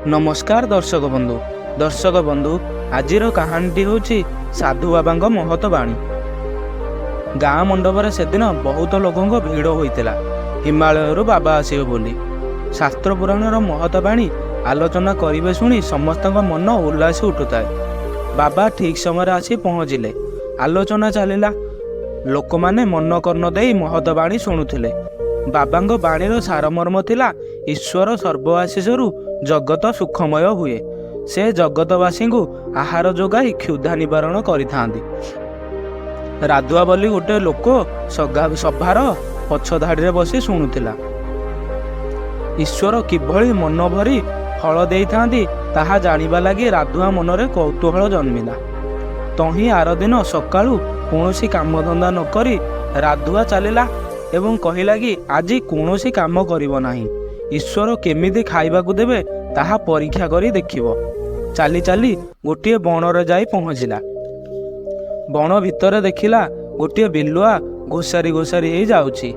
ନମସ୍କାର ଦର୍ଶକ ବନ୍ଧୁ। ଦର୍ଶକ ବନ୍ଧୁ, ଆଜିର କାହାଣୀଟି ହେଉଛି ସାଧୁ ବାବାଙ୍କ ମହତ ବାଣୀ। ଗାଁ ମଣ୍ଡପରେ ସେଦିନ ବହୁତ ଲୋକଙ୍କ ଭିଡ଼ ହୋଇଥିଲା, ହିମାଳୟରୁ ବାବା ଆସିବେ ବୋଲି। ଶାସ୍ତ୍ର ପୁରାଣର ମହତ ବାଣୀ ଆଲୋଚନା କରିବେ ଶୁଣି ସମସ୍ତଙ୍କ ମନ ଉଲ୍ଲାସି ଉଠୁଥାଏ। ବାବା ଠିକ୍ ସମୟରେ ଆସି ପହଞ୍ଚିଲେ। ଆଲୋଚନା ଚାଲିଲା। ଲୋକମାନେ ମନ କର୍ଣ୍ଣ ଦେଇ ମହତ ବାଣୀ ଶୁଣୁଥିଲେ। ବାବାଙ୍କ ବାଣୀର ସାରମର୍ମ ଥିଲା, ଈଶ୍ୱର ସର୍ବ ଆଶିଷରୁ ଜଗତ ସୁଖମୟ ହୁଏ। ସେ ଜଗତବାସୀଙ୍କୁ ଆହାର ଯୋଗାଇ କ୍ଷୁଧା ନିବାରଣ କରିଥାନ୍ତି। ରାଧୁଆ ବୋଲି ଗୋଟେ ଲୋକ ସଭାର ପଛ ଧାଡ଼ିରେ ବସି ଶୁଣୁଥିଲା। ଈଶ୍ୱର କିଭଳି ମନ ଭରି ଫଳ ଦେଇଥାନ୍ତି, ତାହା ଜାଣିବା ଲାଗି ରାଧୁଆ ମନରେ କୌତୂହଳ ଜନ୍ମିଲା। ତହିଁ ଆରଦିନ ସକାଳୁ କୌଣସି କାମଧନ୍ଦା ନ କରି ରାଧୁଆ ଚାଲିଲା ଏବଂ କହିଲା କି ଆଜି କୌଣସି କାମ କରିବ ନାହିଁ, ଈଶ୍ୱର କେମିତି ଖାଇବାକୁ ଦେବେ ତାହା ପରୀକ୍ଷା କରି ଦେଖିବ। ଚାଲି ଚାଲି ଗୋଟିଏ ବଣରେ ଯାଇ ପହଞ୍ଚିଲା। ବଣ ଭିତରେ ଦେଖିଲା, ଗୋଟିଏ ବିଲୁଆ ଘୋଷାରି ଘୋଷାରି ହେଇ ଯାଉଛି।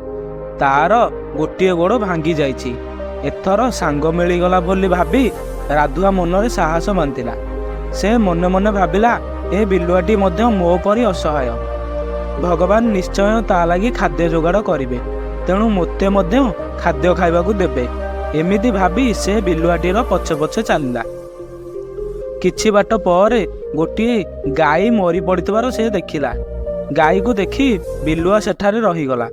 ତାର ଗୋଟିଏ ଗୋଡ଼ ଭାଙ୍ଗି ଯାଇଛି। ଏଥର ସାଙ୍ଗ ମିଳିଗଲା ବୋଲି ଭାବି ରାଧୁଆ ମନରେ ସାହସ ବାନ୍ଧିଲା। ସେ ମନେ ମନେ ଭାବିଲା, ଏ ବିଲୁଆଟି ମଧ୍ୟ ମୋ ପରି ଅସହାୟ। ଭଗବାନ ନିଶ୍ଚୟ ତା ଲାଗି ଖାଦ୍ୟ ଯୋଗାଡ଼ କରିବେ, ତେଣୁ ମୋତେ ମଧ୍ୟ ଖାଦ୍ୟ ଖାଇବାକୁ ଦେବେ। ଏମିତି ଭାବି ସେ ବିଲୁଆଟିର ପଛେ ପଛେ ଚାଲିଲା। କିଛି ବାଟ ପରେ ଗୋଟିଏ ଗାଈ ମରି ପଡ଼ିଥିବାର ସେ ଦେଖିଲା। ଗାଈକୁ ଦେଖି ବିଲୁଆ ସେଠାରେ ରହିଗଲା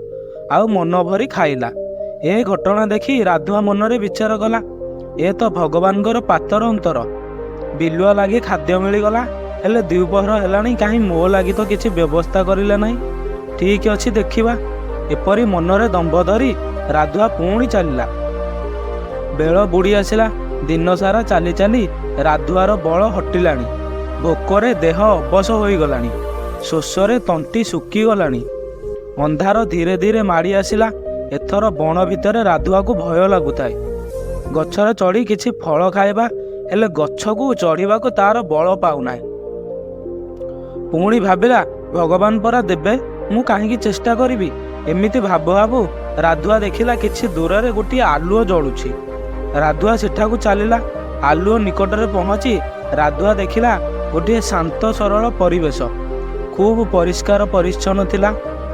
ଆଉ ମନ ଭରି ଖାଇଲା। ଏ ଘଟଣା ଦେଖି ରାଧୁଆ ମନରେ ବିଚାର କଲା, ଏ ତ ଭଗବାନଙ୍କର ପାତର ଅନ୍ତର। ବିଲୁଆ ଲାଗି ଖାଦ୍ୟ ମିଳିଗଲା, ହେଲେ ଦ୍ୱିପହର ହେଲାଣି, କାହିଁ ମୋ ଲାଗି ତ କିଛି ବ୍ୟବସ୍ଥା କରିଲେ ନାହିଁ। ଠିକ୍ ଅଛି, ଦେଖିବା। ଏପରି ମନରେ ଦମ୍ଭ ଧରି ରାଧୁଆ ପୁଣି ଚାଲିଲା। ବେଳ ବୁଡ଼ି ଆସିଲା। ଦିନସାରା ଚାଲି ଚାଲି ରାଧୁଆର ବଳ ହଟିଲାଣି। ଭୋକରେ ଦେହ ଅବଶ ହୋଇଗଲାଣି। ଶୋଷରେ ତଣ୍ଟି ଶୁଖିଗଲାଣି। ଅନ୍ଧାର ଧୀରେ ଧୀରେ ମାଡ଼ି ଆସିଲା। ଏଥର ବଣ ଭିତରେ ରାଧୁଆକୁ ଭୟ ଲାଗୁଥାଏ। ଗଛରେ ଚଢ଼ି କିଛି ଫଳ ଖାଇବା, ହେଲେ ଗଛକୁ ଚଢ଼ିବାକୁ ତାର ବଳ ପାଉନାହିଁ। ପୁଣି ଭାବିଲା, ଭଗବାନ ପରା ଦେବେ, ମୁଁ କାହିଁକି ଚେଷ୍ଟା କରିବି? ଏମିତି ଭାବୁ ଭାବୁ ରାଧୁଆ ଦେଖିଲା, କିଛି ଦୂରରେ ଗୋଟିଏ ଆଲୁଅ ଜଳୁଛି। ରାଧୁଆ ସେଠାକୁ ଚାଲିଲା। ଆଲୁଅ ନିକଟରେ ପହଞ୍ଚି ରାଧୁଆ ଦେଖିଲା, ଗୋଟିଏ ଶାନ୍ତ ସରଳ ପରିବେଶ। ଖୁବ୍ ପରିଷ୍କାର ପରିଚ୍ଛନ୍ନ ଥିଲା।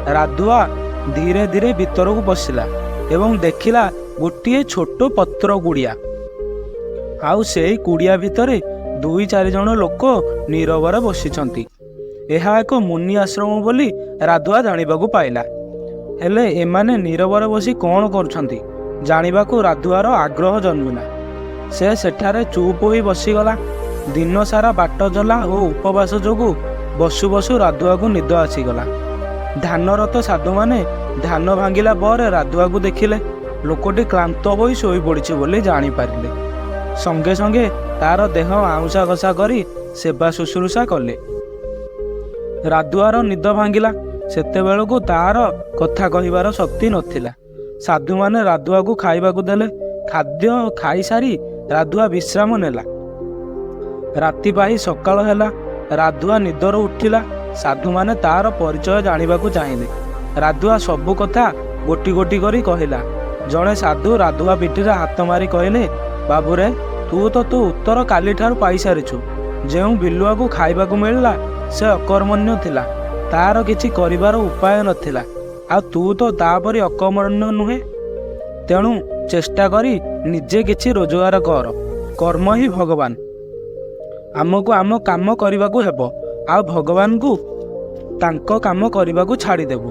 ରାଧୁଆ ଧୀରେ ଧୀରେ ଭିତରକୁ ପଶିଲା ଏବଂ ଦେଖିଲା, ଗୋଟିଏ ଛୋଟ ପତ୍ର କୁଡ଼ିଆ। ଆଉ ସେଇ କୁଡ଼ିଆ ଭିତରେ ଦୁଇ ଚାରି ଜଣ ଲୋକ ନୀରବରେ ବସିଛନ୍ତି। ଏହା ଏକ ମୁନି ଆଶ୍ରମ ବୋଲି ରାଧୁଆ ଜାଣିବାକୁ ପାଇଲା। ହେଲେ ଏମାନେ ନୀରବରେ ବସି କ'ଣ କରୁଛନ୍ତି, ଜାଣିବାକୁ ରାଧୁଆର ଆଗ୍ରହ ଜନ୍ମିଲା। ସେ ସେଠାରେ ଚୁପ୍ ହୋଇ ବସିଗଲା। ଦିନସାରା ବାଟ ଚଲା ଓ ଉପବାସ ଯୋଗୁଁ ବସୁ ବସୁ ରାଧୁଆକୁ ନିଦ ଆସିଗଲା। ଧ୍ୟାନରତ ସାଧୁମାନେ ଧ୍ୟାନ ଭାଙ୍ଗିଲା ପରେ ରାଧୁଆକୁ ଦେଖିଲେ। ଲୋକଟି କ୍ଳାନ୍ତ ହୋଇ ଶୋଇପଡ଼ିଛି ବୋଲି ଜାଣିପାରିଲେ। ସଙ୍ଗେ ସଙ୍ଗେ ତାର ଦେହ ଆଉଁସା ଘଷା କରି ସେବା ଶୁଶ୍ରୂଷା କଲେ। ରାଧୁଆର ନିଦ ଭାଙ୍ଗିଲା। ସେତେବେଳକୁ ତାର କଥା କହିବାର ଶକ୍ତି ନଥିଲା। ସାଧୁମାନେ ରାଧୁଆକୁ ଖାଇବାକୁ ଦେଲେ। ଖାଦ୍ୟ ଖାଇସାରି ରାଧୁଆ ବିଶ୍ରାମ ନେଲା। ରାତି ପାହି ସକାଳ ହେଲା। ରାଧୁଆ ନିଦରୁ ଉଠିଲା। ସାଧୁମାନେ ତାର ପରିଚୟ ଜାଣିବାକୁ ଚାହିଁଲେ। ରାଧୁଆ ସବୁ କଥା ଗୋଟି ଗୋଟି କରି କହିଲା। ଜଣେ ସାଧୁ ରାଧୁଆ ପିଠିରେ ହାତ ମାରି କହିଲେ, "ବାବୁରେ, ତୁ ତ ତୋ ଉତ୍ତର କାଲିଠାରୁ ପାଇସାରିଛୁ। ଯେଉଁ ବିଲୁଆକୁ ଖାଇବାକୁ ମିଳିଲା, ସେ ଅକର୍ମଣ୍ୟ ଥିଲା। ତାର କିଛି କରିବାର ଉପାୟ ନଥିଲା। ଆଉ ତୁ ତ ତା ପରି ଅକର୍ମଣ୍ୟ ନୁହେଁ। ତେଣୁ ଚେଷ୍ଟା କରି ନିଜେ କିଛି ରୋଜଗାର କର। କର୍ମ ହିଁ ଭଗବାନ। ଆମକୁ ଆମ କାମ କରିବାକୁ ହେବ, ଆଉ ଭଗବାନଙ୍କୁ ତାଙ୍କ କାମ କରିବାକୁ ଛାଡ଼ିଦେବୁ।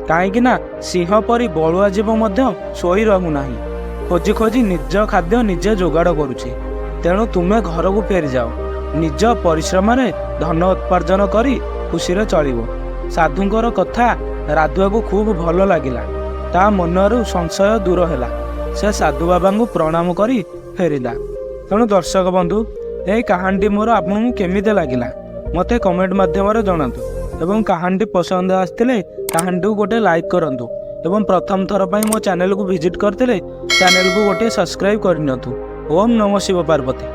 କାହିଁକି ନା ସିଂହ ପରି ବଳୁଆ ଜୀବ ମଧ୍ୟ ଶୋଇ ରହୁନାହିଁ, ଖୋଜି ଖୋଜି ନିଜ ଖାଦ୍ୟ ନିଜେ ଯୋଗାଡ଼ କରୁଛି। ତେଣୁ ତୁମେ ଘରକୁ ଫେରିଯାଅ। ନିଜ ପରିଶ୍ରମରେ ଧନ ଉପାର୍ଜନ କରି ଖୁସିରେ ଚଳିବ।" ସାଧୁଙ୍କର କଥା ରାଧୁଆକୁ ଖୁବ୍ ଭଲ ଲାଗିଲା। ତା ମନରୁ ସଂଶୟ ଦୂର ହେଲା। ସେ ସାଧୁ ବାବାଙ୍କୁ ପ୍ରଣାମ କରି ଫେରିଲା। ତେଣୁ ଦର୍ଶକ ବନ୍ଧୁ, ଏହି କାହାଣୀଟି ମୋର ଆପଣଙ୍କୁ କେମିତି ଲାଗିଲା, ମୋତେ କମେଣ୍ଟ ମାଧ୍ୟମରେ ଜଣାନ୍ତୁ ଏବଂ କାହାଣୀଟି ପସନ୍ଦ ଆସିଥିଲେ କାହାଣୀଟିକୁ ଗୋଟେ ଲାଇକ୍ କରନ୍ତୁ ଏବଂ ପ୍ରଥମ ଥର ପାଇଁ ମୋ ଚ୍ୟାନେଲକୁ ଭିଜିଟ୍ କରିଥିଲେ ଚ୍ୟାନେଲକୁ ଗୋଟିଏ ସବସ୍କ୍ରାଇବ୍ କରିନିଅନ୍ତୁ। ଓମ୍ ନମ ଶିବ ପାର୍ବତୀ।